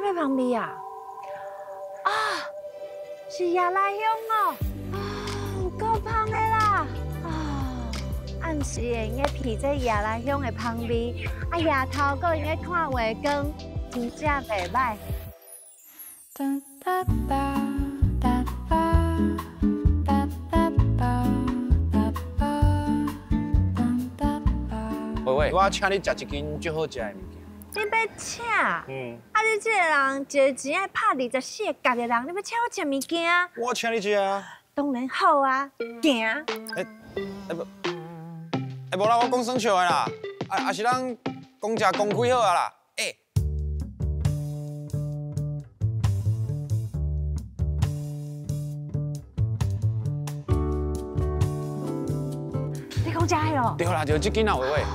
啥物香味啊？啊，是夜来香哦！啊，有够香的啦！啊，暗时会用得闻这夜来香的香味，啊，夜头阁用得看月光，真正袂䆀。喂喂，我請你食一間足好食的物件。你欲請？嗯。啊，你這個人一个錢愛拍24個角的人，你欲請我食物件？我請你食啊。當然好啊，行。欸，無啦，我講耍笑的啦。啊，抑是咱講食公開好啊啦。欸。你講這个哦？對啦，就這間啦，葳葳。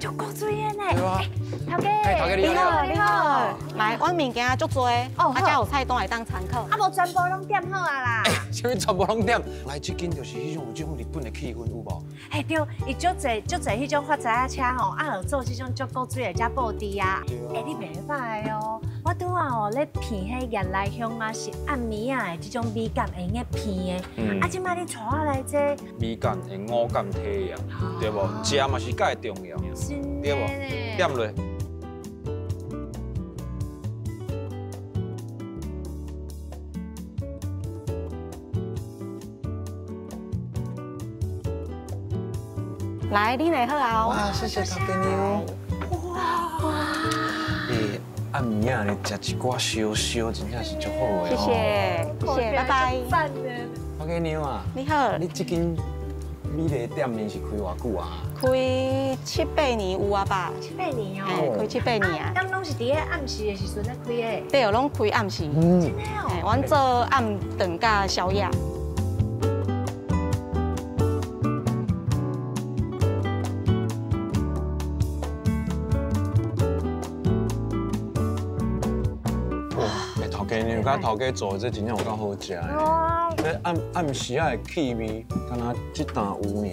足古錐的呢。對啊。頭家，頭家你好，你好。來，阮物件足濟，啊，遮有菜單會當參考。啊，無全部攏點好啊啦。欸，啥物全部攏點？來，這間就是彼種有這種日本的氣氛，有無？嘿，對，伊足濟足濟彼種發財仔車吼，啊，有做這種足古錐的遮布置啊。欸，你袂歹哦。我拄仔哦咧闻彼夜來香啊，是暗暝仔的這種美感會用得闻的。啊，這擺你帶我來這。美感的五感體驗，對無？食嘛是介重要，對無？點落。來，你來好啊！哇，謝謝頭家娘。哇！欸，暗暝仔咧食一寡燒燒，真正是足好的。謝謝，謝謝，拜拜。頭家娘啊，你好。你這間美麗店面是開偌久啊？開七八年有啊吧？七八年哦。開七八年啊。敢攏是佇咧暗時的時陣咧開的？對，攏開暗時。嗯。真的哦。阮做暗頓佮宵夜。佮頭家做的這真正有夠好食的。這暗暗時仔的氣味，敢若這頓有爾。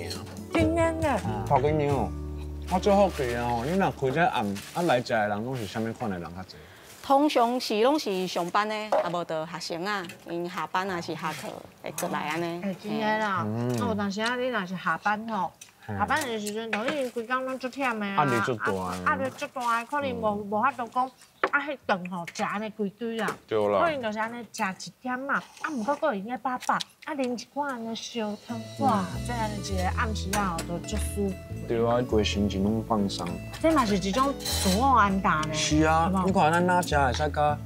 真的呢。頭家娘，我最好奇啊吼，你若開這暗，啊來食的人攏是啥物款的人較濟？通常是攏是上班的，啊無就學生啊，𪜶下班啊是下課會過來按呢。欸，真的啦，啊有當時啊，你若是下班吼，下班的時陣，就已經規工攏足忝的啊，壓力足大，壓力足大，可能無法度講。啊，彼頓吼食按呢規堆啦，可能就是按呢食一點仔，啊，毋過閣會用得飽飽，啊，啉一寡按呢燒湯，哇，這按呢一个暗時仔吼，就足舒服。對啊，規心情攏放鬆。這嘛是一種自我安踏呢。是啊，你看咱哪食會使佮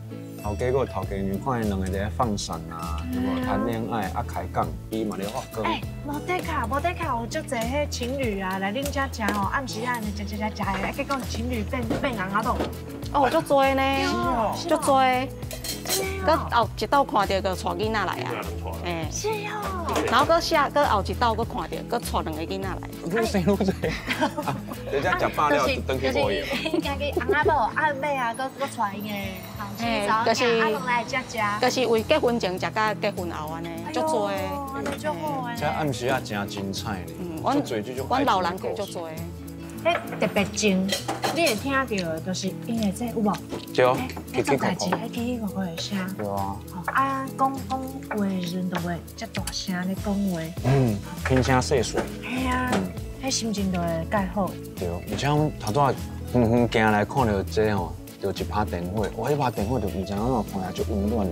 頭家閣頭家娘，看𪜶兩个佇咧放鬆啊，對無？談戀愛啊，開講，伊嘛咧發光。欸，無的確，無的確有足濟彼情侶啊，來恁遮食吼，暗時仔按呢食食食食的，啊，結果情侶變變翁仔某。哦，足濟呢，足濟。閣後一道看著，閣帶囡仔來啊，欸，是哦。然後閣下，閣後一道閣看著，閣帶兩個囡仔來。愈生愈濟。人家食飽了就轉去無閒。家己翁仔某啊尾啊，閣閣帶𪜶的後生查某囝啊，攏來遮食。就是為結婚前食佮結婚後按呢，足濟。足好的。這暗時仔真精彩呢。嗯，足濟這種。阮老人家足濟。彼特別靜，你會聽著的，就是𪜶的這有無？對哦，彼做代誌，彼起起伏伏的聲。對啊。啊，講講話的時陣，就會遮大聲咧講話。嗯，輕聲細語。嘿啊，彼心情就會較好。對，而且阮頭拄仔遠遠行來看著這吼，就一拍電火，哇，彼拍電火就毋知影按怎看起來足溫暖。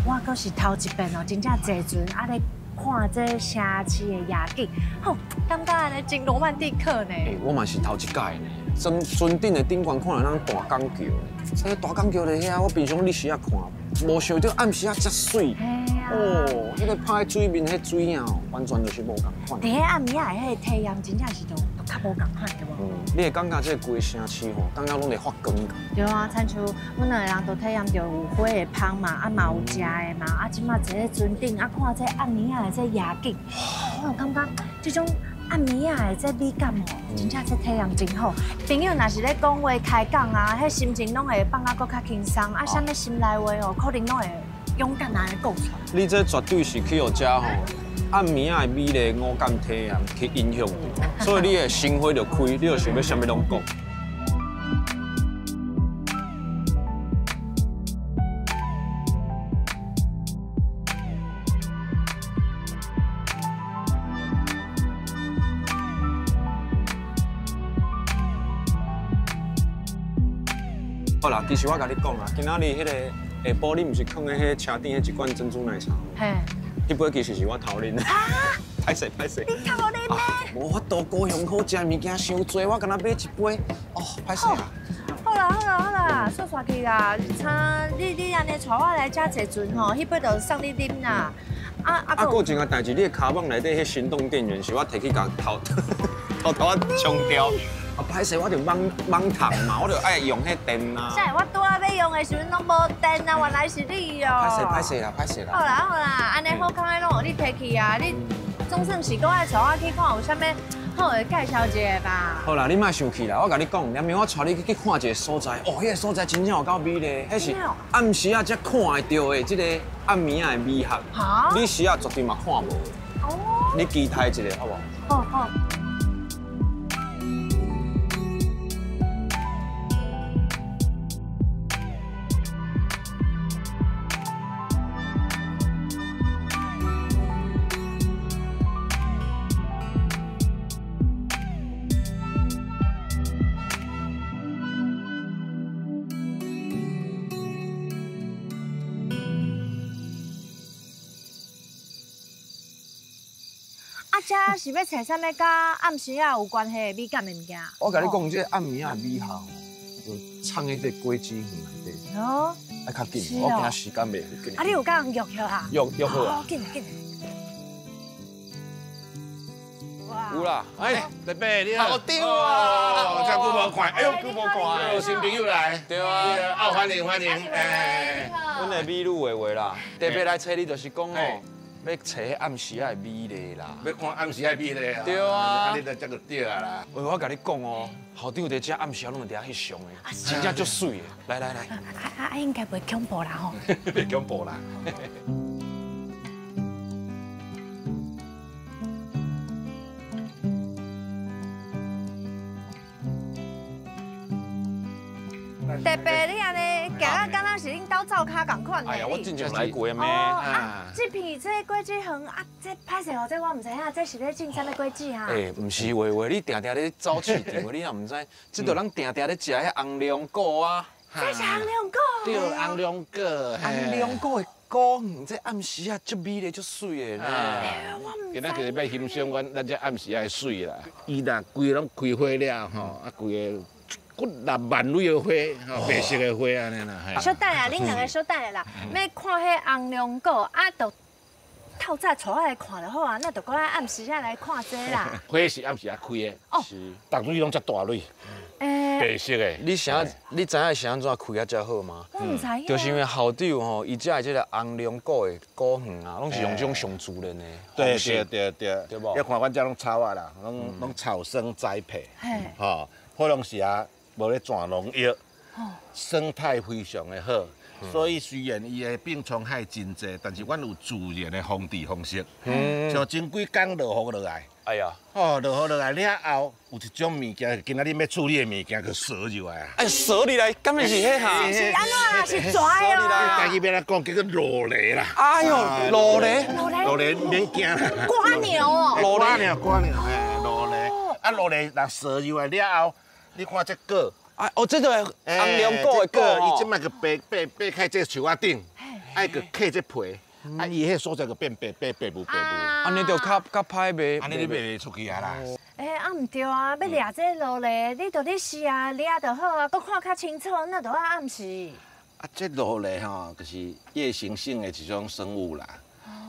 我閣是頭一遍哦，真正坐船啊咧看這城市的夜景，吼，感覺按呢真羅曼蒂克呢。欸，我嘛是頭一擺呢，船船頂的頂懸看著咱大港橋呢，這大港橋咧遐，我平常日時仔看，無想著暗時仔遮媠。哦，彼個拍水面彼水啊，完全就是無仝款。佇彼暗暝仔的彼個體驗，真正是都較無仝款，對無？嗯，你會感覺這個規城市吼，感覺攏佇發光。對啊，親像阮兩個人都體驗著有火的香嘛，啊嘛有食的嘛，啊這馬坐佇船頂啊看這暗暝仔的這夜景，我有感覺這種暗暝仔的这美感吼，真正这体验真好。朋友若是咧讲话开讲啊，彼心情拢会放甲阁较轻松。啊，啥物心内话哦，可能拢会勇敢按呢讲出来。你这绝对是去予遮吼暗暝仔的美丽五感体验去影响著，所以你的心花就开，你就想欲啥物拢讲。好啦，其实我共你讲啦，今仔日彼个下晡你毋是囥佇彼车顶彼一罐珍珠奶茶？嘿，彼杯其实是我偷啉。歹势歹势。你偷啉的？无法度，高雄好食的物件伤济，我干焦买一杯。哦，歹势啊。好啦好啦好啦，煞煞去啦。差你按呢带我来遮坐船吼，彼杯就送你啉啦。啊啊！阁有一件代志，你的跤蠓内底彼行动电源是我提去共偷偷偷仔充掉。啊，歹势，我就网网虫嘛，我就爱用彼电啊。啥？我拄仔欲用的时阵拢无电啊，原来是你哦。歹势歹势啦，歹势啦。好啦好啦，按呢好康的拢予你提去啊，你总算是阁爱带我去看有啥物好的介绍一下吧。好啦，你莫生气啦，我共你讲，连明我带你去看一个所在，哦，彼个所在真正有够美丽，彼是暗时仔才看会著的这个暗暝仔的美学。哈？你时仔绝对嘛看无。哦。你期待一下，好无？好好。这是欲揣啥物佮暗时仔有关系的美感的物件？我共你讲，这个暗暝仔的美学，就藏伫这果子园内底。哦，爱较紧，我惊时间袂紧。啊，你有共人约好啊？约约好啊！紧紧。有啦，哎，伯伯你好，校长啊，这久无看，哎呦，久无看，有新朋友来，对啊，哦，欢迎欢迎，哎，阮的美女话话啦，特别来揣你就是讲哦。欲揣彼暗时仔的美丽啦，欲看暗时仔的美丽啊！对啊，啊你就这就对啊啦。喂，我共你讲哦，校长伫遮暗时仔拢会伫遐翕相的，真正足媠的。来来来，啊应该袂恐怖啦吼。袂恐怖啦。特别你按呢行啊，敢若是恁兜灶跤仝款。哎呀，我之前来过咩？啊，这片这果子园啊，这歹势哦，这我毋知影，这是咧种啥物果子哈？哎，毋是话话，你定定咧走市场，你也毋知，这就人定定咧食彼红龙果啊。这是红龙果。对，红龙果。红龙果的果园，这暗时啊，足美丽，足媠的。我毋知。今仔就是欲欣赏阮咱这暗时仔的媠啦。伊若规拢开花了吼，啊规个。几六万蕊的花，吼，白色的花按呢啦。稍等下，恁两个稍等下啦。欲看彼红龙果，啊，就透早带我来看就好啊。那就阁爱暗时仔来看这啦。花是暗时仔开的，哦，是，逐蕊拢遮大蕊，白色的。你啥？你知影是按怎开啊遮好吗？我毋知影。就是因为校长吼，伊遮的这个红龙果的果园啊，拢是用这种上自然的。对对对对，对无？你看阮遮拢草仔啦，拢草生栽培，吼，彼拢是啊。无咧转农药，生态非常的好，所以虽然伊的病虫害真济，但是阮有自然的防治方式。像前几工落雨落来，哎呀，哦，落雨落来了后，有一种物件，今仔日欲处理的物件，叫蛇入来啊。哎，蛇入来，敢是彼哈？是按怎啦？是蛇哦。台语欲按怎讲，叫做落雷啦。哎呦，落雷，落雷免惊啦。蜗牛哦。蜗牛，蜗牛，嘿，落雷。啊，落雷若蛇入来了后。你看这果，啊，哦，这个红龙果的果，伊这摆个掰掰掰开这树仔顶，爱阁刻这皮，啊，伊彼所在阁变白白白雾白雾，按呢就较较歹卖，按呢你卖袂出去啊啦。欸，啊毋对啊，欲掠这落雷，你著咧时啊掠就好啊，阁看较清楚，那著爱暗时。啊，这落雷吼，就是夜行性的一种生物啦。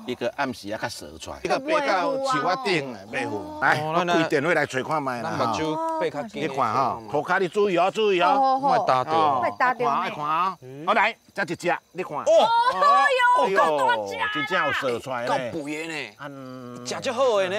伊个暗时啊较踅出来，伊个爬到树仔顶，袂赴。来，我开电话来揣看觅啦。咱目睭闭较紧。你看吼，涂跤你注意哦，注意哦，莫打著，莫打著。爱看哦。好来，这一只，你看。哦，哎呦，够大只，真正有踅出来够肥的呢，食足好的呢。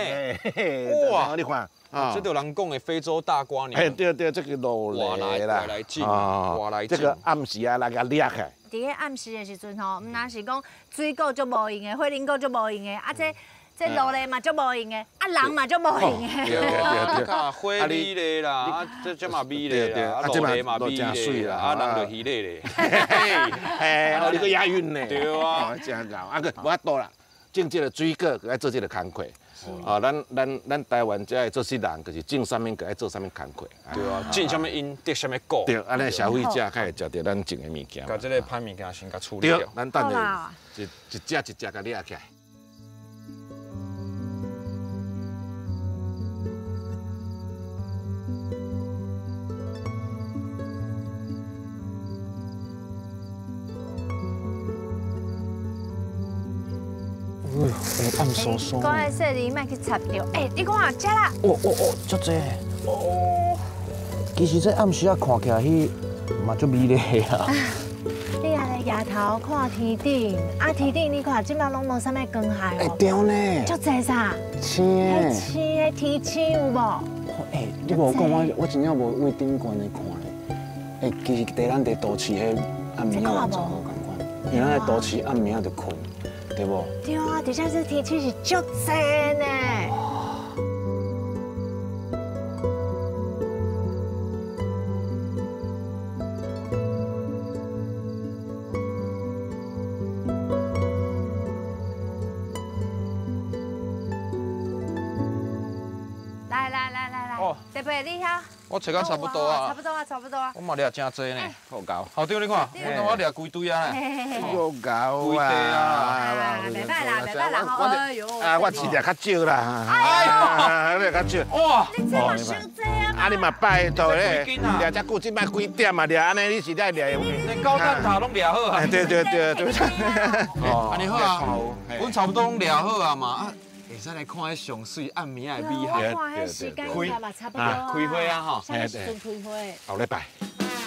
哇，你看，这就人讲的非洲大蜗牛。哎，对对，这个落来啦，来进，来这个暗时啊，来共掠起来。伫咧暗时的时阵吼，毋但是讲水果足无闲的，火龙果足无闲的，啊这这路咧嘛足无闲的，啊人嘛足无闲的。对对对，啊花美丽啦，啊这这嘛美丽啦，啊路咧嘛美丽啦，啊人就虚咧咧。嘿，哦你阁押韵呢？对啊，真𠢕，啊阁无法度啦，种这个水果，阁爱做这个工课。哦，咱台湾这的做事人，就是种啥物，阁爱做啥物工课。对啊，种啥物因得啥物果。对，按呢消费者较会食著咱种的物件。共这个歹物件先共处理掉。对，咱等下一一只一只共掠起来。暗酥酥。讲来说你莫去插著，哎，你看食啦。哦哦哦，足济。哦。其实这暗时仔看起来，彼嘛足美丽的啊。你按呢抬头看天顶，啊天顶你看这摆拢无啥物光害哦。对呢。足济啥？星。彼星，彼天星有无？哎，你无讲我，我真正无为顶悬来看咧。哎，其实伫咱伫都市彼暗暝仔嘛就无仝款，因为咱伫都市暗暝仔就睏。对无？对啊，而且这天气是足济呢。来来来来来，特别你遐。我揣到差不多啊，差不多啊，差不多啊。我嘛掠真济呢，好𠢕。校长你看，我掠规堆啊。好𠢕啊！袂歹啦，袂歹啦。哎呦，啊，我饲掠较少啦。哎呦，掠较少。哇，你这嘛伤济啊！啊，你嘛拜托咧，掠遮久，这摆几点啊？掠按呢，你是咧掠？连高蛋挞拢掠好啊。对对对对。哦，按呢好啊，阮差不多拢掠好啊嘛。会使来看彼上媠暗暝仔的美好。我看彼时间应该嘛差不多啊。开花啊吼。啥时阵开花？后礼拜。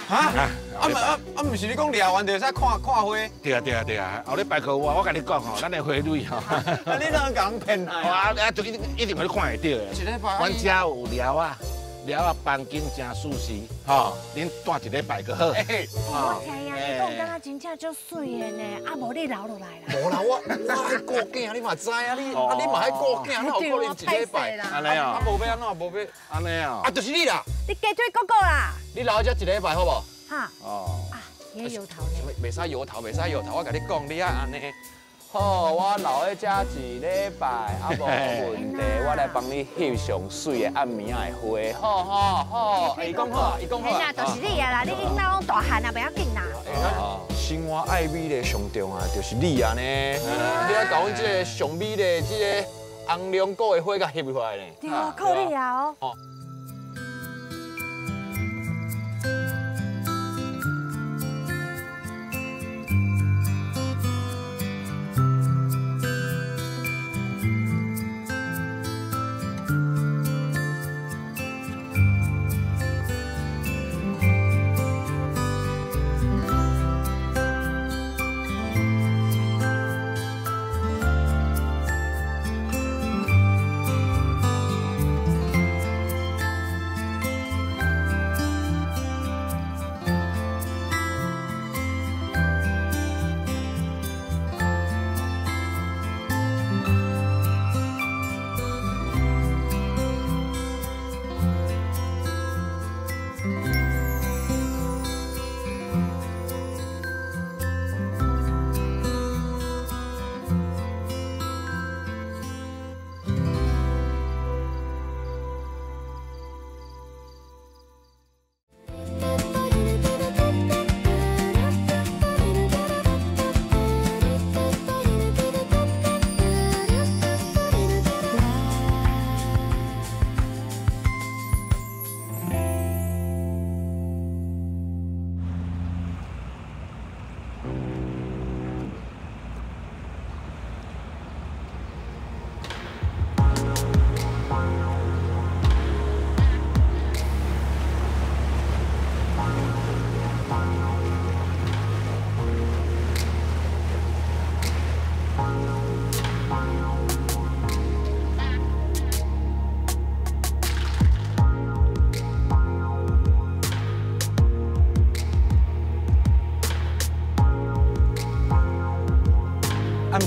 哈？啊啊啊！毋是你讲掠完就会使看看花？对啊对啊对啊，后礼拜阁有啊！我共你讲吼，咱的花蕊吼。啊，你哪共人骗啊？啊啊，就一定一定予你看会著的。一礼拜。阮遮有寮仔。寮仔房间真舒适，吼，恁蹛一礼拜阁好。我知啊，你讲敢若真正足媠的呢，啊无你留落来啦。无啦，我爱顾囝，你嘛知啊，你啊你嘛爱顾囝，哪有可能一礼拜？按呢哦。啊无欲按怎？无欲按呢哦。啊，就是你啦。你鸡腿哥哥啦。你留伫遮一礼拜好无？哈。哦。啊，你摇头呢？袂使摇头，袂使摇头，我共你讲，你爱按呢。好，我留伫遮一礼拜，啊无问题，我来帮你翕上媠的暗暝仔的花，好好好，伊讲好，伊讲好。嘿啦，就是你啊啦，你囡仔拢大汉啊，袂要紧啦。生活爱美丽上重要就是你啊呢，你爱共阮这个上美丽这个红龙果的花共翕下来呢。对啊，靠你啊哦。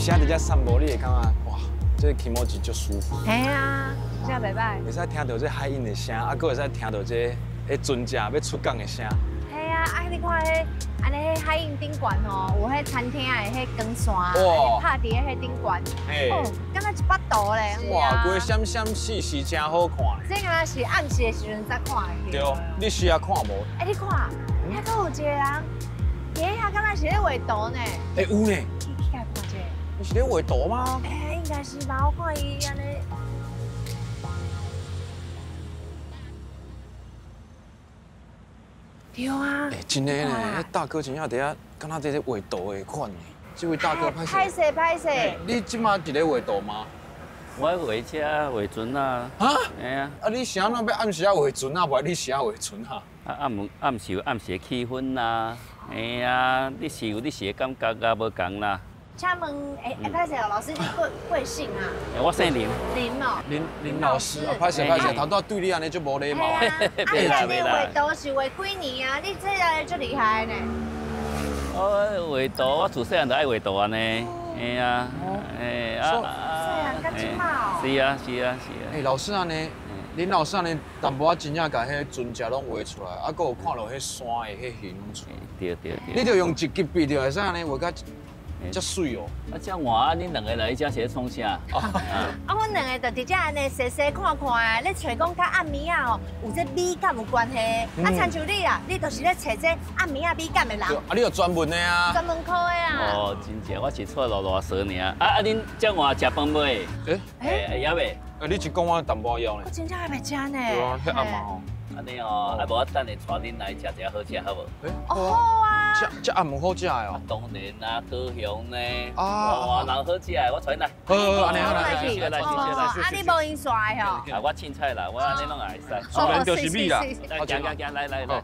时仔伫遮散步，你会感觉哇，这个気持ち足舒服。嘿啊，真正袂歹。会使听到这海音的声，啊，阁会使听到这彼船只欲出港的声。嘿啊，啊你看彼，按呢彼海印顶悬吼，有彼餐厅的彼光线，拍伫咧彼顶悬，哦，敢若一幅图咧。哇，规闪闪烁烁，真好看。这敢若是暗时的时阵才看的。对，你时也看无？欸，你看，遐阁有一个人，伫遐敢若是咧画图呢。欸，有呢。去去看者。你是咧画图吗？欸，应该是吧，我看伊按呢。对啊。欸，真的呢，彼大哥真正伫遐，敢若伫咧画图的款呢。这位大哥，歹势。歹势，歹势。你这马伫咧画图吗？我画车、画船啊。啊？嘿啊。啊，你是按怎欲暗时仔画船啊？无你是按画船啊？啊，暗时有暗时的气氛啊。嘿啊，你是有你是的感觉啊，无仝啦。请问，欸，歹势哦，老师，你贵姓啊？我姓林。林哦。林老师啊，歹势歹势，头拄仔对你按呢足无礼貌。啊，你画图是画几年啊？你这个足厉害呢。我画图，我自细汉就爱画图按呢。嘿啊，嘿啊。细汉到这马哦。是啊，是啊，是啊。欸，老师按呢，林老师按呢，淡薄仔真正共彼船只拢画出来，啊，阁有看到彼山的彼形拢出来。对对对。你著用一支笔就会使按呢画甲遮媠哦！啊，遮换啊，恁两个来遮是咧创啥？啊，阮两个就伫遮按呢细细看看，咧揣讲佮暗暝仔哦有这美感有关系。啊，亲像你啊，你就是咧揣这暗暝仔美感的人。啊，你有专门的啊？专门科的啊。哦，真正，我是出落啰嗦尔。啊，恁遮换食饭未？欸欸，犹未？欸，你一讲我淡薄仔枵呢。我真正还袂食呢。对啊，遐暗嘛吼。按呢哦，啊无我等下带恁来食一下好食，好无？哦，好啊。这暗暝好食的哦。当然啊，高雄呢，哇，人好食的，我带恁来。好，按呢好来，来来来来。啊，你无闲煞的吼？啊，我凊彩啦，我按呢拢会使。自然就是美啦。来，行行行，来来来。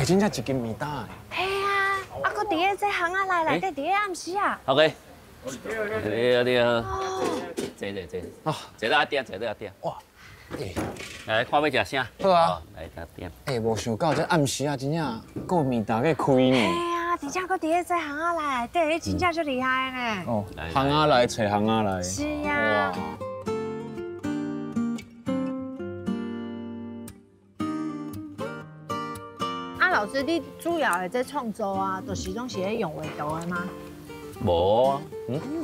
真正一斤面单的。嘿啊，啊，阁伫咧这巷仔内内底，伫咧暗时啊。 OK。你好，你好。坐坐坐。哦，坐到阿店，坐到阿店。哇，欸，来看欲食啥？好啊。来阿店。欸，无想到这暗时啊，真正阁有暝担在开呢。嘿啊，而且阁伫咧这巷仔内底，真正足厉害呢。哦，巷仔内揣巷仔内。是啊。老师，你主要的这创作啊，就是拢是咧用画图的吗？无，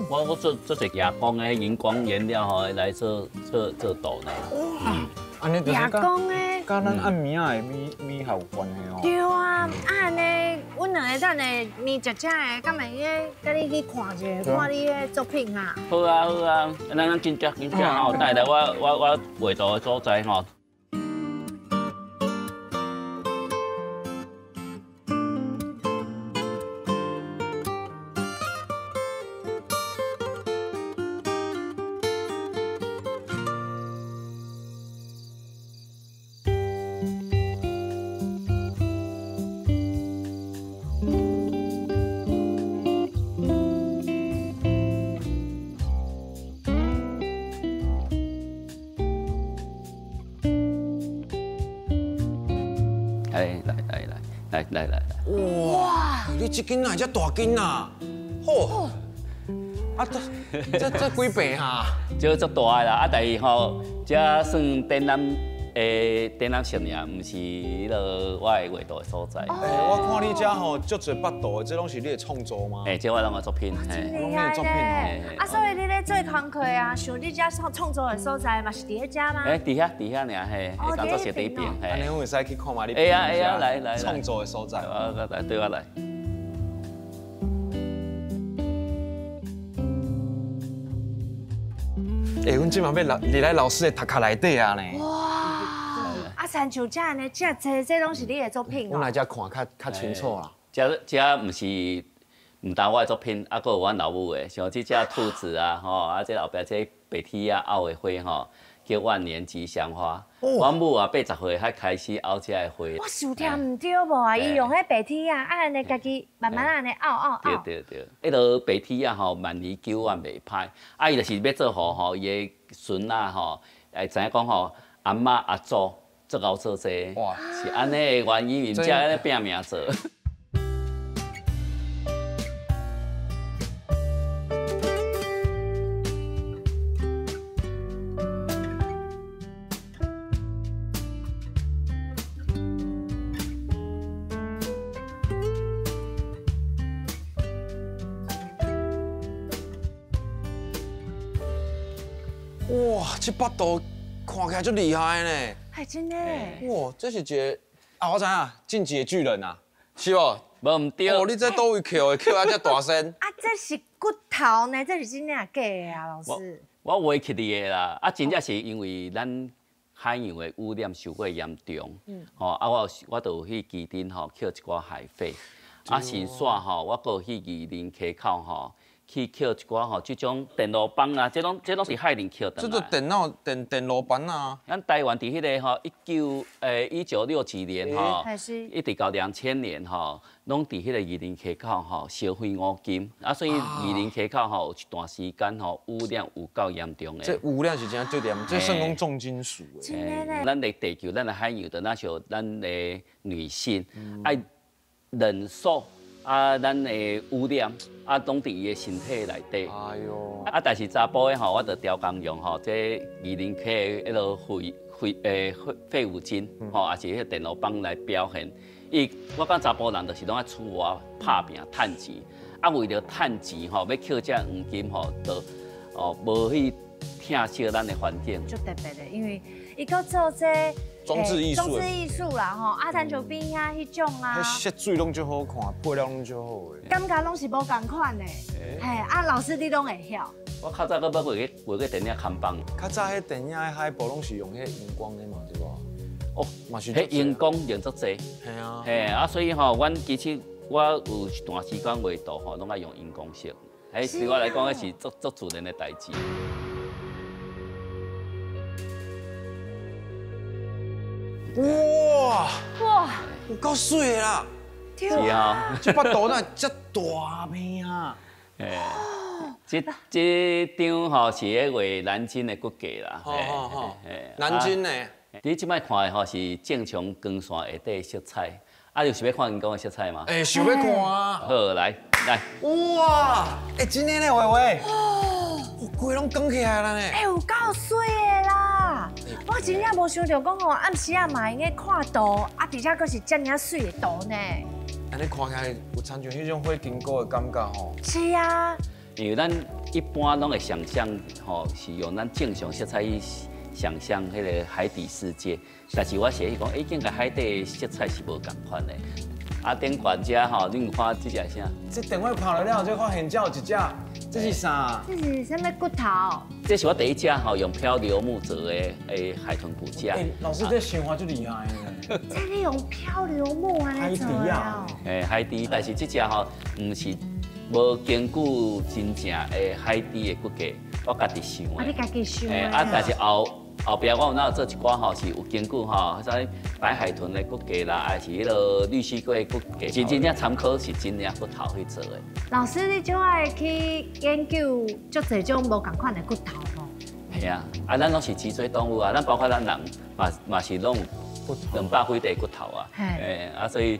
我做做夜光的荧光颜料吼，来做做做图呢。哇，按呢夜光的，佮咱暗暝仔的美学有关系哦。对啊，按呢，阮两个等下面食食的，敢会用佮你去看一下，看你的作品啊？好啊好啊，咱紧食紧食吼，等下我画图的所在吼。来来来，哇！你这斤哪会遮大斤啊？嚯！啊，这几倍哈？这足大的啦！啊，但是吼，这算展览的展览室尔，毋是彼个我的画图的所在。欸，我看你遮吼足济幅图的，这拢是你的创作吗？欸，这我拢的作品，拢你的作品哦。啊，所以你咧做工课啊，像你遮创作的所在嘛，是伫咧遮吗？欸，伫遐伫遐尔嘿，工作室伫彼边。按呢，阮会使去看觅你。会啊会啊，来来创作的所在。来对我来。欸，阮这马欲入来老师的头壳内底啊呢。哇！啊，亲像这按呢，这济这拢是你的作品哦。阮来遮看较清楚啦。这毋是毋单我的作品，啊，阁有阮老母的，像这只兔子啊，吼，啊，这后壁这白天仔拗的花吼，叫万年吉祥花。我母啊80岁才开始拗这个花。我想听毋对无啊？伊用彼白铁仔，啊按呢家己慢慢按呢拗拗拗。对对对，彼个白铁仔吼，万年久远袂歹。啊，伊就是欲做予吼，伊的孙仔吼，会知影讲吼，阿嬷阿祖足𠢕做这个，哇，是按呢的原因，才按呢拼命做。哇，这腹图看起来足厉害呢！哎，真的。哇，这是一个啊，我知影，进击的巨人啊，是无？无毋对。哦，你这佗位捡的，捡啊遮大声。啊，这是骨头呢，这是真正假的啊，老师。我画起来的啦，啊，真正是因为咱海洋的污染受过严重，吼，啊，我就有去旗津吼，捡一寡海废，啊，先煞吼，我阁去宜林溪口吼。去捡一寡吼，这种电路板啊，这拢是海里捡的。这个电脑电路板啊。咱台湾伫彼个吼，1960几年吼，一直到2000年吼，拢伫彼个宜林溪口吼烧毁五金，啊，所以宜林溪口吼有一段时间吼污染有够严重的。这污染是真正严重，这算讲重金属的。咱的地球，咱的海洋，就若像咱的女性爱忍受。啊，咱的污染啊，拢伫伊的身体内底。哎呦！啊，但是查埔的吼，我就调工用吼，这宜林溪的彼个废五金吼，也是彼个电路板来表现。伊，我讲查埔人就是拢爱出外拍拼趁钱，啊，为著趁钱吼，欲捡这黄金吼，就哦无去疼惜咱的环境。足特别的，因为伊阁做这装置艺术，装置艺术啦吼，啊，亲像边遐彼种啊，彼色水拢足好看，配料拢足好的，感觉拢是无仝款的。嘿，啊，老师你拢会晓？我较早阁捌画过画过电影看板。较早彼电影的海报拢是用彼荧光的嘛，对无？哦，嘛是。彼荧光用足济。嘿啊。嘿，啊，所以吼，阮其实我有一段时间画图吼，拢爱用荧光色。彼对我来讲，彼是足足自然的代志。哇哇，有够水的啦！是啊，这腹图哪这大片啊？嘿，这张吼是咧画南京的骨架啦。好好好，南京的。你这摆看的吼是正常光线下底色彩，啊，就是欲看荧光的色彩吗？欸，想欲看啊！好，来来。哇，欸，真的呢，伟伟。哦，规拢光起来了呢。欸，有够水的啦！我真正无想到讲吼，暗时啊嘛会用看图，啊，而且阁是遮尔水的图呢。按呢看起来有亲像彼种火金菇的感觉吼。是啊。因为咱一般拢会想象吼，是用咱正常色彩去想象彼个海底世界，但是我是去讲，已经个海底色彩是无仝款的。啊，顶悬遮吼，你有看这只啥？这电话拍落了后，这看现照一只，这是啥？这是啥物骨头？这是我第一只吼用漂流木做的海豚骨架。欸，老师这想法足厉害的。这你用漂流木按呢做的哦？欸，海底，但是这只吼毋是无根据真正的海底的骨架，我家己想的。啊，你家己想的。啊，但是后壁我有哪有做一寡吼，是有根据吼，啥白海豚的骨架啦，还是彼个绿蜥龟的骨架，真正参考是真正骨头去做的。老师，你就爱去研究足济种无仝款的骨头吼？系啊，啊，咱拢是脊椎动物啊，咱包括咱人嘛是拢有200几块骨头啊。欸，啊，所以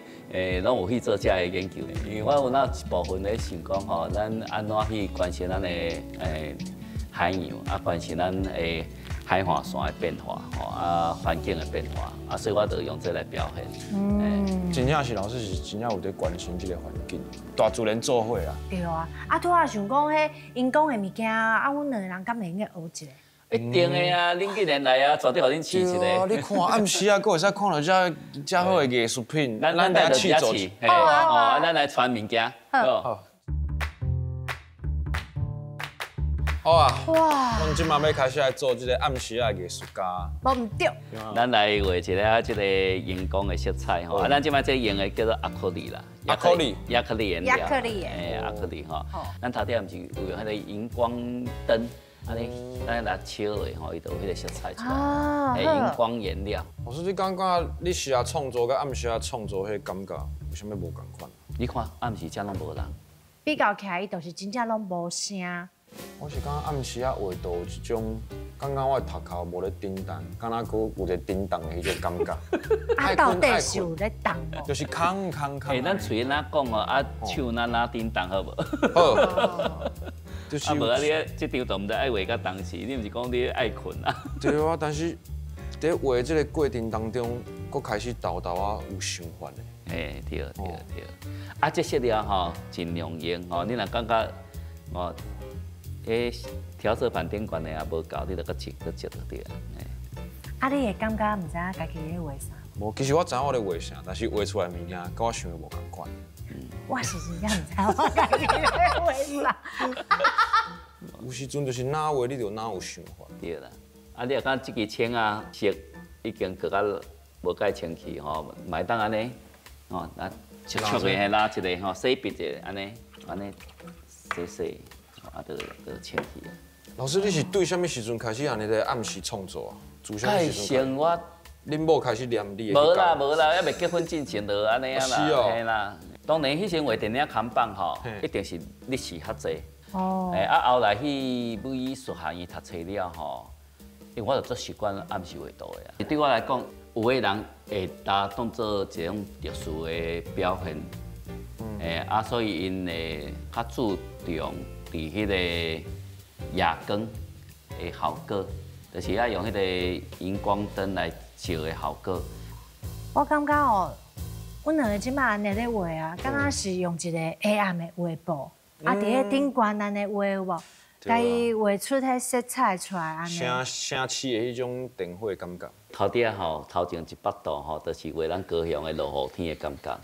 拢有去做这个研究。因为我有那一部分咧想讲吼，咱按怎去关心咱的海洋，啊，关心咱的海岸线的变化，吼啊，环境的变化，啊，所以我就用这来表现。嗯，真正是老师是真正有伫关心这个环境，大自然做伙啦。对啊，啊，拄仔想讲彼𪜶讲的物件，啊，阮两个人敢会用得学一下？一定的啊，恁既然来啊，绝对予恁试一下。你看暗时啊，阁会使看到遮遮好的艺术品，咱咱来试做，好，咱来传物件。好。好啊！哇！阮这马欲开始来做这个暗时仔艺术家。无毋对。咱来画一个这个荧光的色彩吼，啊，咱这摆这用的叫做亚克力啦。亚克力。亚克力颜料。亚克力。哎，亚克力吼。咱头顶毋是有用彼个荧光灯，按呢，咱來燒落吼，伊就有彼个色彩出來，熒光顏料。老師，你感覺你時啊創作佮暗時啊創作彼个感覺有啥物無仝款？你看暗時遮攏無人，比較起來，伊就是真正攏無聲。我是感覺暗時啊畫圖有一種，感覺我的頭殼無咧叮當，敢若閣有一個叮當的彼種感覺。啊，到底是有咧動無？就是空空空。欸，咱喙若講哦，啊手若若叮當好無？好。就是。啊無啊，你這張圖毋知愛畫到當時，你毋是講你愛睏啊？對啊，但是佇畫這個過程當中，閣開始沓沓仔有想法的。欸，對對對。啊，這色料吼盡量用吼，你若感覺哦。彼調色盤頂懸的也無夠，你就閣折閣折就對啊。啊，你會感覺毋知影家己咧畫啥？無，其實我知影我咧畫啥，但是畫出來物件，佮我想的無仝款。我是真正毋知我家己咧畫啥。有時陣就是哪畫，你就哪有想法。對啦，啊，你若感覺這支槍啊色已經閣較無介清氣吼，嘛會當按呢，吼，啊，切切的拉一个吼，洗筆一个，按呢，按呢，洗洗。啊，就清氣啊！老師，你是對啥物時陣開始按呢咧暗時創作啊？自啥物時陣？我，恁某開始念你的？無啦無啦，猶未結婚進前就按呢啊啦。是哦。嘿啦，當然彼時畫電影看板吼，一定是日時較濟。哦。欸，啊，後來去美術學院讀冊了吼，因為我就足習慣暗時畫圖的啊。對我來講，有的人會當當做一種特殊的表現。欸，啊，所以𪜶會較注重。佇彼個夜光的效果，就是愛用彼個熒光燈來照的效果。我感覺哦，阮兩個這擺按呢咧畫啊，敢若是用一個黑暗的畫布，啊，佇彼頂懸按呢畫有無？共伊畫出彼色彩出來按呢。城城市的彼種燈火感覺。頭頂吼，頭前100度吼，就是畫咱高雄的落雨天的感覺。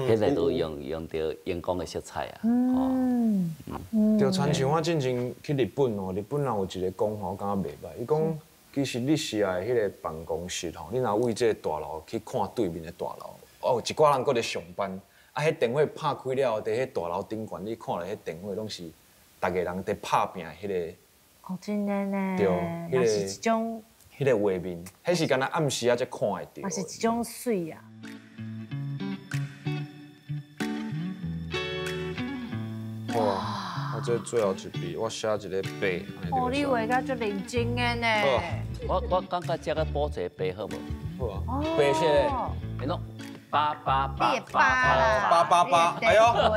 彼个都用著熒光的色彩啊。對，親像我進前去日本哦，日本人有一個講法，我感覺袂䆀。伊講，其實你是愛彼个辦公室吼，你若對這个大樓去看對面的大樓，哦，有一寡人閣咧上班，啊，彼電火拍開了後，佇彼大樓頂懸，你看著彼電火攏是逐个人佇拍拚彼个。哦，真的呢。對，彼个是一種。彼个畫面，彼是敢若暗時仔才看會著。嘛是一種媠啊。哇！我這最後一筆，我寫一個八。哦，你畫甲足認真的呢。我感覺這個補一個八好無？好啊。白色的。欸，攏八八八八八八八，哎喲。八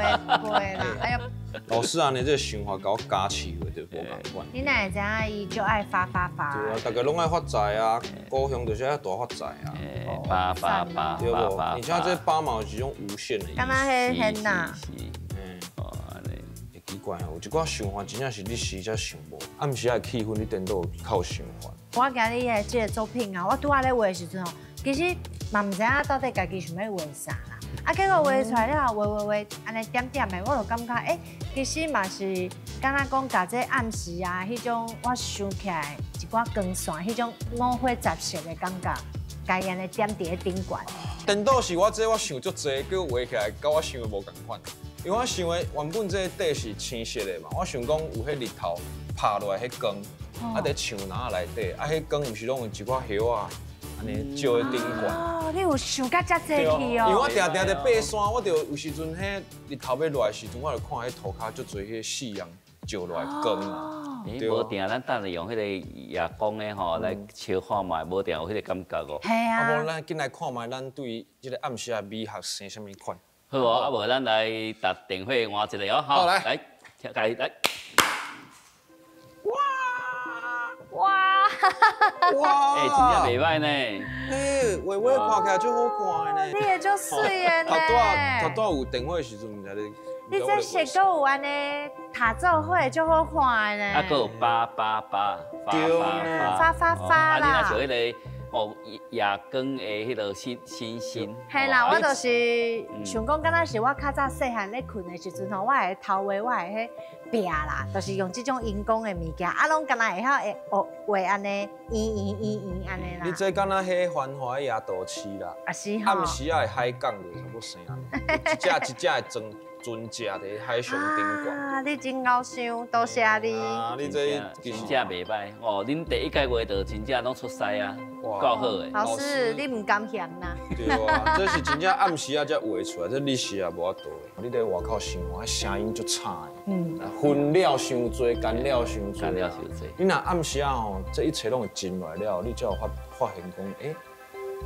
啦，哎喲。老師啊，你這個想法共我加持過，就無仝款。你哪會知影伊就愛發發發？對啊，大家攏愛發財啊，高雄就是愛大發財啊。八八八，對無？而且這八嘛有一種無限的意思。敢若彼現呐？哦，按呢。會奇怪哦，有一寡想法真正是你時才想無，暗時仔氣氛你顛倒較有想法。我今日的這個作品啊，我拄仔咧畫的時陣哦，其實嘛毋知影到底家己想欲畫啥啦。啊，結果畫出來了後，畫畫畫，按呢點點的，我就感覺，欸，其實嘛是敢若講，共這暗時啊，彼種我想起來一寡光線，彼種五花雜色的感覺，共伊按呢點佇咧頂懸。顛倒是我這我想足濟，結果畫起來佮我想的無仝款。因為我想的原本這個底是青色的嘛，我想講有彼日頭拍落來彼光，啊佇樹林內底，啊彼光毋是攏有一寡葉仔。按呢照咧頂懸。哦，你有想甲遮濟去哦。因為我定定佇爬山，我就有時陣彼日頭欲落來時陣，我就看彼塗跤足濟彼個夕陽照落來光啊。欸，無定咱等下用彼个夜光的吼來笑看覓，無定有彼个感覺哦。嘿啊。啊無，咱緊來看覓，咱對這個暗時的美學生啥物款？好哦，啊無咱來搭電火換一个哦，好來，來，來來。哇哇！哇！欸，真正袂䆀呢。欸，畫畫看起來足好看的呢。你會足媠的呢。頭拄仔有電火的時陣，毋知你。你這色閣有按呢，塔做伙足好看的呢。啊，閣有八八八，發發發啦。啊，你若像彼个哦，夜光的彼个星星星。嘿啦，我就是想講，敢若是我較早細漢咧睏的時陣吼，我會偷畫我的彼壁啦，就是用這種熒光的物件，啊，攏敢若會曉會畫按呢，圓圓圓圓按呢啦。你這敢若彼繁華的夜都市啦，啊是吼。暗時仔的海港就差不多生按呢，一隻一隻的妝。船只伫海上顶悬。啊，你真𠢕想，多谢你。啊，你这真正袂歹哦，恁第一届画就真正拢出师啊，够好的。老师，你毋甘嫌啦？对啊，这是真正暗时啊才画出来，这日时也无法度。你伫外口生活，声音足吵的，分了伤济，干扰伤济，干扰伤济。你若暗时啊吼，这一切拢会静落来了，你才有发现讲，欸，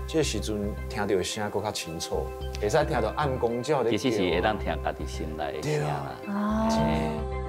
这个时阵听到的声阁较清楚，会使听到暗光鸟咧叫。其实是会当听家己心内的声啦。哦。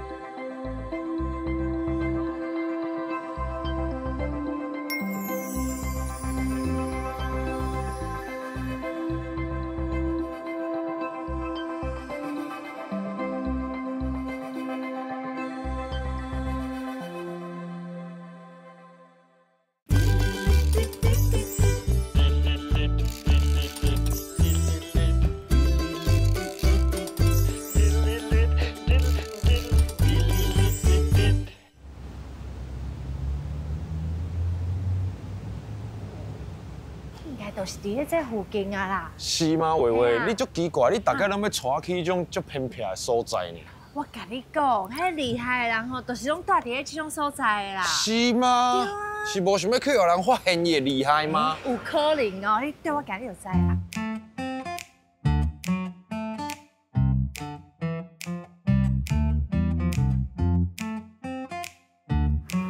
就是伫咧这附近啊啦。是吗？慧慧，你足奇怪，你大概拢欲带我去彼种足偏僻的所在呢？我共你讲，彼厉害的人吼，就是拢住伫咧这种所在的啦。是吗？是无想欲去予人发现伊的厉害吗？有可能哦，你对我讲你就知啦。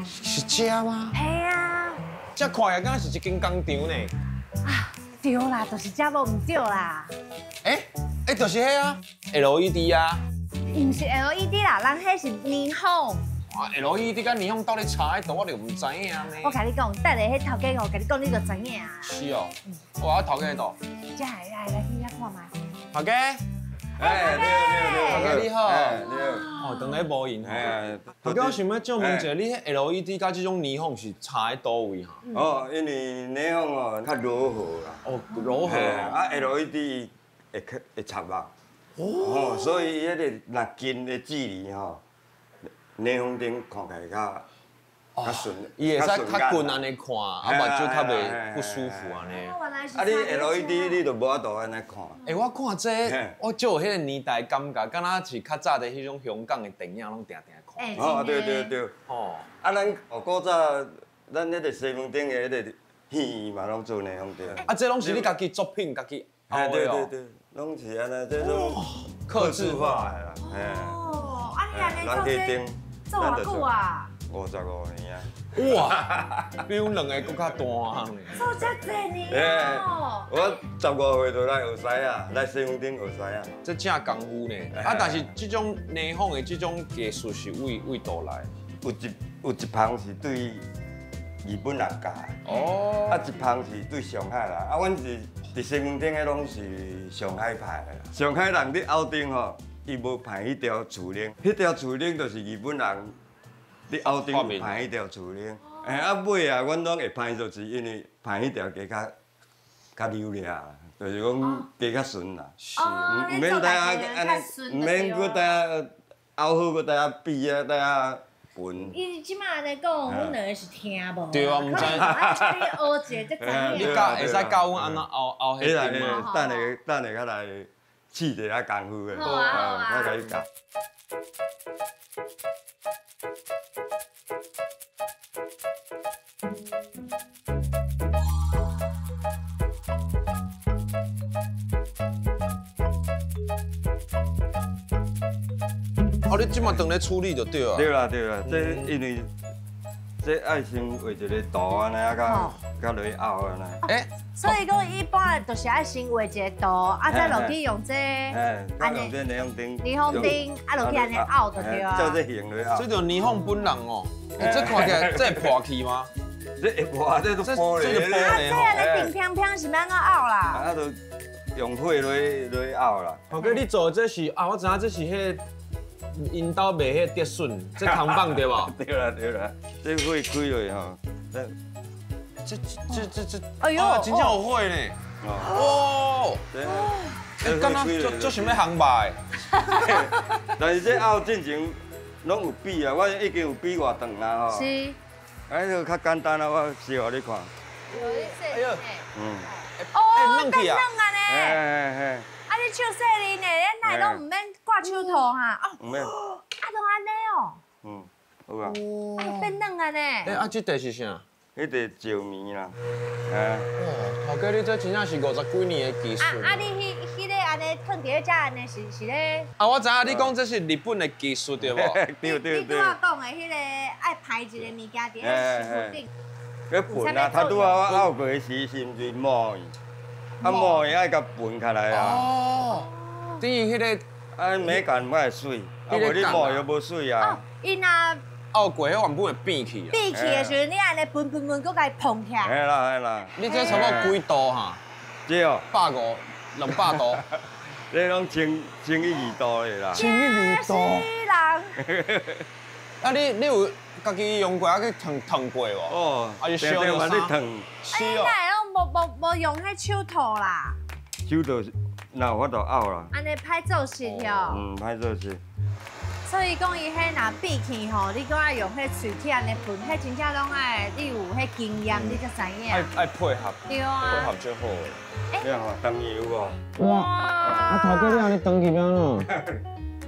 是这吗？嘿啊。这看起来敢若是一间工厂呢。啊，对啦，就是这无毋对啦。欸，就是彼啊，LED 啊。毋是 LED 啦，人彼是霓虹。啊，LED 佮霓虹到底差佇佗，我就毋知影呢。我共你讲，等下彼头家我共你讲，你就知影。是哦。哇，头家佇佗？这来来去遐看觅。头家。哎，对对对，头家你好。哦，当然无闲吼。头家，我想欲借问一下，你彼 LED 佮这种霓虹是差佇佗位哈？哦，因为霓虹哦较柔和啦。哦，柔和。啊，LED 会插目。哦。所以伊彼个若近的距离吼，霓虹灯看起来较顺，伊会使较近按呢看，啊目睭较袂不舒服按呢。啊，你 LED 你就无法度按呢看。欸，我看这个，我就有彼个年代感觉，敢若是较早的彼种香港的电影，拢定定看。哦，对对对。哦。啊，咱古早咱彼个西门町的彼个戏院嘛，拢做霓虹灯。啊，这拢是你家己作品，家己凹的哦。对对对，拢是按呢，这种客制化的啦。哦，啊，你按呢做这做偌久啊？55年啊！哇，比阮两个阁较大汉呢。做遮济年哦！我15岁就来学师啊，来西门町学师啊。这正功夫呢。啊，但是这种霓虹的这种技术是为佗来？有一旁是对日本人教的，哦，啊一旁是对上海人。啊，阮是伫西门町的拢是上海派的。上海人伫拗灯吼，伊无派彼条厝铃，彼条厝铃就是日本人。伫后顶有攀彼条厝铃，哎啊尾啊，阮拢会攀，就是因为攀彼条加较较溜掠，就是讲加较顺啦。毋免带啊按呢，毋免阁带啊拗好，阁带啊比啊，带啊分。伊这马按呢讲，阮两个是听无。对啊，毋知。啊，你学一下才知影。你教会使教阮按怎拗拗彼灯吗？等下等下，较来试一下功夫的。好啊好啊。我共你教。哦，你这马当咧处理就对啊。对啦对啦，这因为这爱先画一个图按呢，啊，佮落去拗按呢。欸，所以讲一般就是爱先画一个图，啊，再落去用这，按呢用这霓虹灯，霓虹灯，啊落去按呢拗就对啊。照这形落拗。这就霓虹本人哦，这看起来这会破去吗？这会破，这都玻璃。这玻璃啊，这按呢冰砰砰是欲按怎拗啦？啊，就用火落去拗啦。头家，你做的这是啊，我知影这是彼个。𪜶兜卖彼个竹笋，这扛棒对无？对啦对啦，这火开落吼，这，哎呦，真正有火呢！哦，欸，敢若足想欲烘肉的。但是这拗进前拢有比啊，我已经有比偌长啊吼。是。哎，这较简单啊，我示予你看。哎呦，哦，软去啊！软啊呢。嘿嘿。啊，你手细腻呢？你哪会拢毋免挂手套哈？哦，毋免。啊，拢按呢哦。嗯，好啊。啊，变软啊呢。欸，啊，这块是啥？彼块石棉啦。啊。哇，头家你这真正是50几年的技术。啊，你彼个按呢囥伫咧遮按呢是咧？啊，我知影你讲这是日本的技术对无？对对对。你拄仔讲的彼个爱排一个物件伫咧师傅顶。彼盆啊，头拄仔我拗过的时，是毋是磨去？啊，磨去爱共盘起来啊。哦。等于彼个啊，美感较会媠，啊无你磨又无媠啊。哦，伊若拗过，彼原本会变去啊。变去的时阵，你按呢歕歕歕，阁共伊膨起来。嘿啦嘿啦。你这差不多几度哈？这哦。150、200度。这拢1102度的啦。1102度。死人。啊，你有家己用过啊？去烫烫过无？哦。啊，是烧着衫。烫。是哦。你哪会拢无用彼手套啦？手套哪有法度拗啦？按呢歹做事哦。嗯，歹做事。所以讲，伊彼若变去吼，你阁爱用彼喙齿按呢喷，彼真正拢爱你有彼经验，你才知影。爱配合。对啊。配合就好。你看，长鱼有无？哇！啊，头家你按呢长去变怎？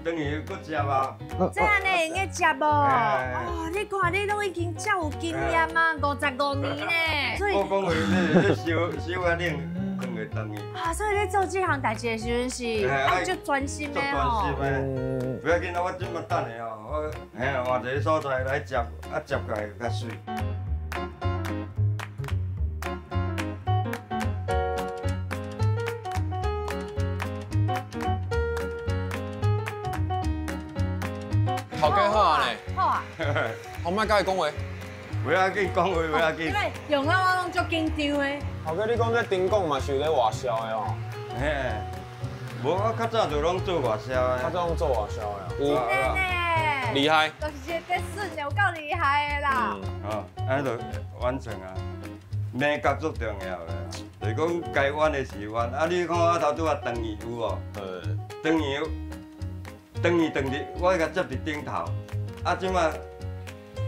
长鱼阁接啊！这按呢会用得接无？哦，你看你拢已经遮有经验啊，55年呢。所以我讲话，你烧烧啊冷。啊，所以你做这项代志的时阵是爱足专心的哦。足专心的，不要紧啊，我这马等下哦，我嘿换一个所在来接，啊接过来较媠。头家好啊呢。好啊。好，莫佮伊讲话。不要紧，讲话不要紧。因为用了我拢足紧张的。头家，你讲这灯管嘛是有咧外销的哦？嘿，无我较早就拢做外销的。较早拢做外销的。真的呢。厉害。就是一个这顺的，有够厉害的啦。哦，按呢就完成啊。美感足重要的，就是讲该弯的是弯。啊，你看我头拄仔长鱼有无？长鱼，长鱼长伫，我共接伫顶头。啊，这马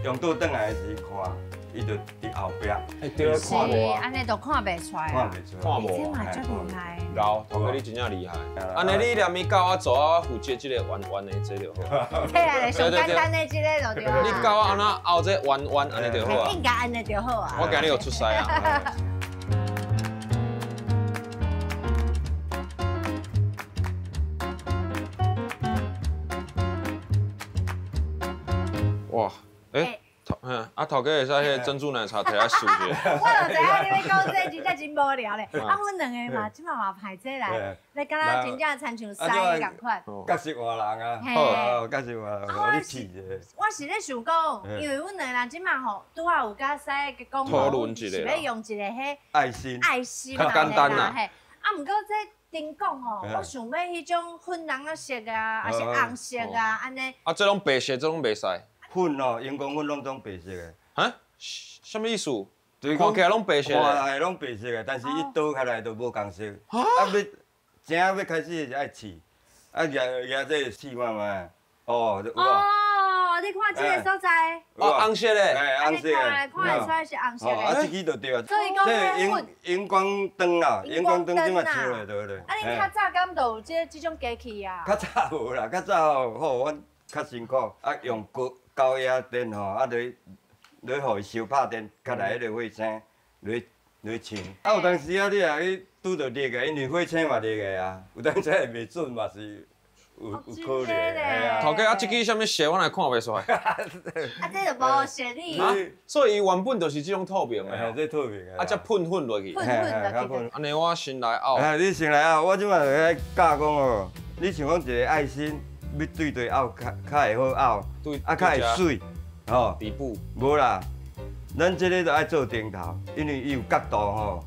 用倒转来时看，伊就伫后壁。欸，对，看无啊？按呢都看袂出来。看袂出来。看无。这嘛足厉害。老，头家你真正厉害。按呢，你连伊教我做啊，我负责这个弯弯的这就好。起来，上简单的这个就对啊。你教我按怎拗这弯弯，按呢就好啊。应该按呢就好啊。我今日有出师啊。哇，欸。啊，头家会使彼个珍珠奶茶提来试一下。我就知影你欲讲这个，真正真无聊咧。啊，阮两个嘛，这马嘛排这来，来敢若真正亲像师仝款。角色换人啊，好，角色换人，我你试一下。我是咧想讲，因为阮两个人这马吼，拄仔有佮师讲吼，是欲用一个彼爱心，爱心较简单啦。嘿，啊，毋过这灯管吼，我想欲彼种粉红仔色啊，还是红色啊，按呢。啊，这拢白色，这拢袂使。粉哦，荧光粉拢总白色的。啊？啥物意思？看起来拢白色。看来拢白色的，但是伊倒开来就无仝色。啊，欲正欲开始就爱试，啊，举举这试看觅。哦，有无？哦，你看这个所在。哦，红色的。哎，红色的。看得出来是红色的。啊，这支就对啊。所以讲，这荧光灯啊，荧光灯这马烧的对不对？啊，恁较早敢就有这种机器啊？较早无啦，较早吼，阮较辛苦，啊，用高压电吼，啊，落予伊烧拍电，较来彼个火星，落穿。啊，有当时啊，你若去拄著热个，因为火星嘛热个啊，有当时会袂准嘛是有可能。嘿啊。头家啊，这支啥物色，我来看袂出来。啊，这就无色你。啊，所以伊原本就是这种透明的。嘿，这透明的。啊，才喷粉落去。喷粉落去。按呢，我先来拗。哎，你先来拗，我这马就来教讲哦。你想讲一个爱心。欲对对拗较较会好拗，啊较会媠，吼。底部。无啦，咱这个就爱做顶头，因为伊有角度吼，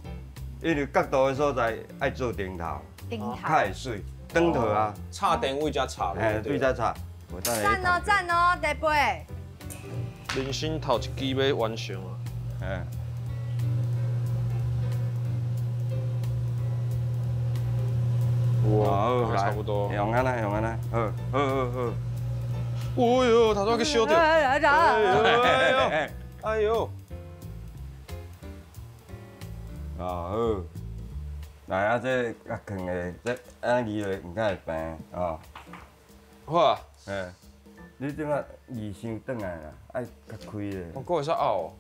因为角度的所在爱做顶头，顶头较会媠，转头啊。插电位才插。嘿，对才插。赞哦赞哦，第八。人生头一支欲完成啊。嗯。哇，差不多。用按呢，用按呢，好，好好好。哎呦，头拄仔去烧著。哎呦，哎呦。啊好，来啊，这较囥的，这按呢移落，毋敢会平哦。好啊。嘿，你这摆移伤转来啦，爱较开的。我阁会使拗。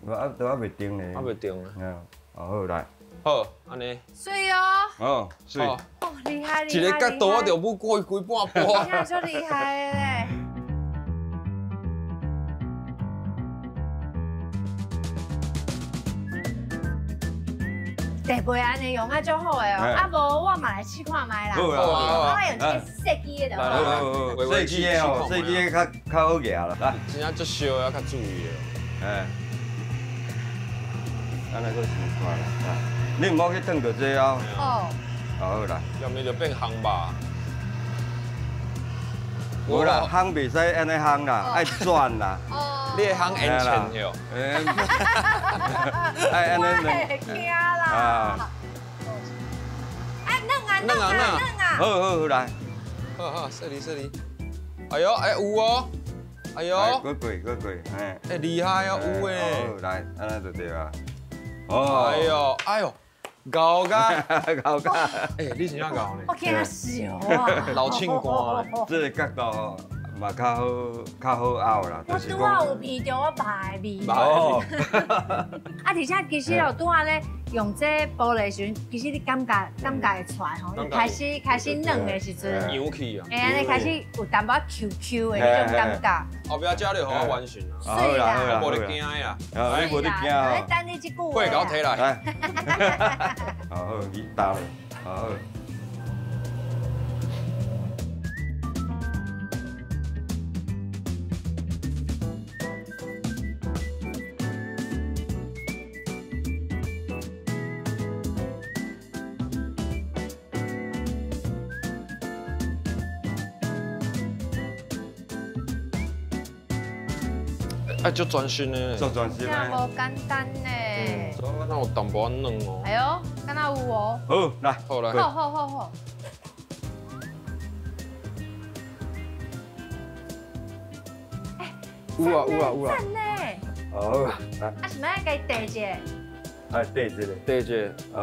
无啊，都还袂定咧。还袂定咧。嗯，好来。好，按呢。水哦。哦，水。哦，厉害厉害。一个角度我就舞过规半波。真正足厉害的咧。地皮按呢用啊足好的哦，啊无我嘛来试看觅啦。好啊，我用这个细支的就好。细支的哦，细支的较好举啦。来，真正足烧的，较注意的。哎，按呢阁试看啦。你毋好去烫著这哦。哦。好啦。要毋就变烘吧。无啦，烘袂使按呢烘啦，爱转啦。哦。你会烘烟尘哟？爱按呢我会惊啦。啊！哎，软啊软啊软啊！好好好来。好好，细腻细腻。哎呦，哎有哦。哎呦。过过过过，嘿。哎厉害哦，有诶。好来，按呢就对啊。哦。哎呦，哎呦，厚甲。厚甲。哎，你是怎厚呢？我惊死啊！老庆官。这个角度吼，嘛较好，较好拗啦。我拄仔有闻著我肉的味。哦。啊，而且其实哦，拄仔咧用这玻璃时阵，其实你感觉会出来吼，开始软的时阵，扬起啊。哎，按呢开始有淡薄 Q Q 的彼种感觉。后壁这就予我完成啦。好啦好啦，我无咧惊的啦。你无咧惊哦。等你这句话。会给我提来。好好，你打咧，好。爱足专心的，足专心的，无简单呢。那有淡薄仔软哦。哎呦，敢若有哦。好，来，好来。好好好好。哎，有啊有啊有啊。赞呢。好，来。啊，是欲爱共伊递一下？来递一下，递一下。好。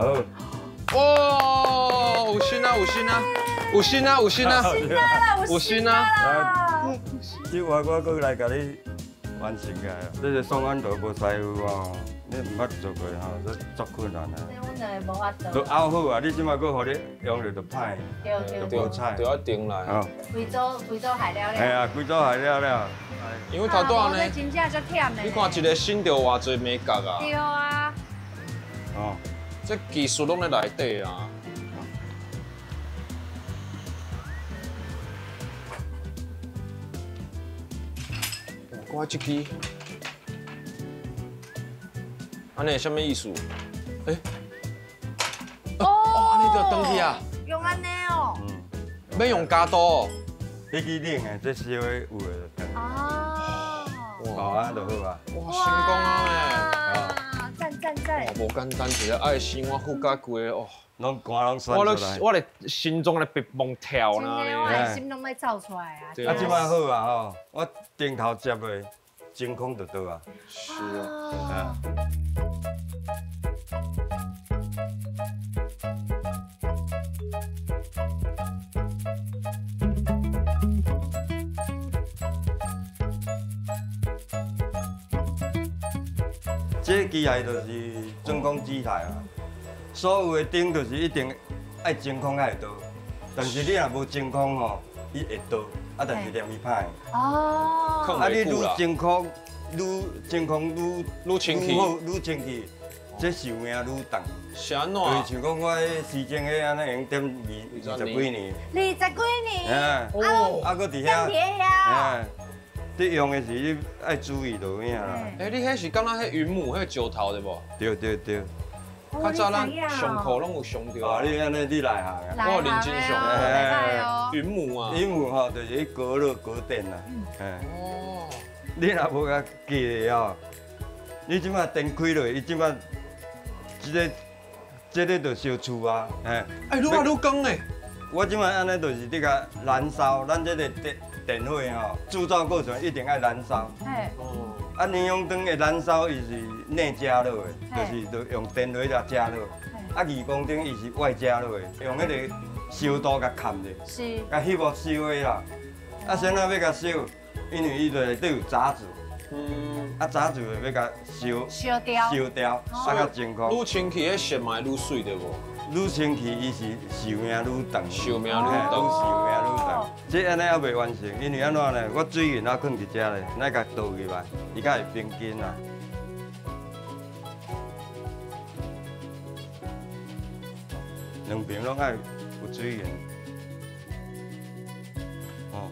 哦，有心啊有心啊，有心啊有心啊，有心啊。来，这话我阁来共你。完成个，这个宋安图无师傅哦，你毋捌做过吼，这足困难啊。阮两个无法度。都拗好啊，你这马阁予你用著就歹，对就无彩。就要定来。规组规组害了了。系啊，规组害了了。因为头拄仔呢，真正足忝的。你看一个新着偌济眉角啊。对啊。哦，这技术拢咧内底啊。我这支，按呢啥物意思？欸，哦，按呢就断去啊？用按呢哦。嗯。欲用加刀。彼支冷的，这烧的有的就断。哦。哇，按就好啊。哇，成功啊！赞赞赞！无简单，一个爱心，我附加规个哦。拢汗拢酸出来。我咧心脏咧别蹦跳呢。真的，我的心拢欲走出来啊！啊，这摆好啊吼，我顶头接的真空就倒啊。是啊。这机械就是真空机台啊。所有的灯就是一定爱真空才会倒，但是你若无真空吼，伊会倒，啊，但是连伊歹。哦。啊，你愈真空，愈真空愈愈清气，愈清气，这寿命愈长。是按怎？就是像讲我时钟彼按呢用点二十几年。20几年。哎。哦。啊，阁伫遐。伫遐。你用的时你爱注意就有影啦。欸，你彼是敢若彼云母彼石头对无？对对对。较早咱上课拢有上著。哦，你按呢，你内行啊？我认真上。云母啊。云母吼，就是去高热高电啦。哦。你若无共记的哦，你这摆电开落，伊这摆这个就烧厝啊。哎，愈来愈光呢。我这摆按呢，就是伫共燃烧，咱这个电火吼，铸造过程一定爱燃烧。哦。啊，霓虹灯的燃烧，伊是内加热的，就是就用电火来加热。啊，2公斤伊是外加落去，用彼个烧刀共砍咧，共翕予烧的啦。啊，先仔欲共烧，因为伊内底有杂质，啊杂质欲共烧烧掉，烧掉，啊较清空。愈清气，彼色嘛会愈媠对无？愈清气，伊是寿命愈长，寿命愈长，寿命愈长。这按呢犹未完成，因为按怎呢？我水银犹囥伫遮咧，咱共倒入来，伊才会平均啊。两边拢爱有水银。哦，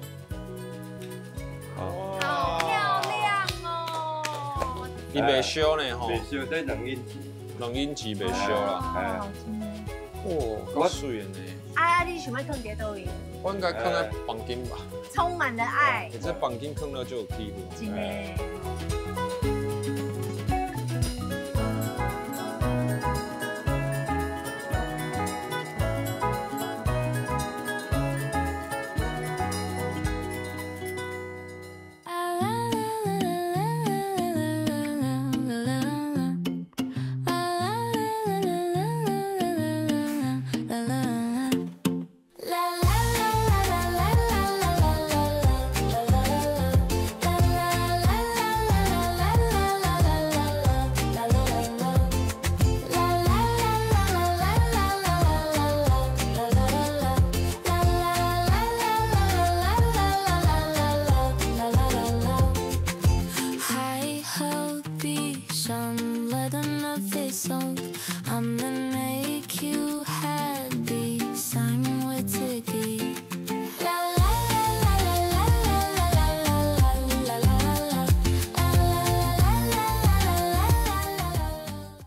哦，好漂亮哦！伊袂烧呢吼？袂烧，这两英尺，两英尺袂烧啦。哦，够媠的呢。啊，你想欲囥伫佗位？我应该囥在房间吧。充满了爱。这房间囥了就有气氛。真的。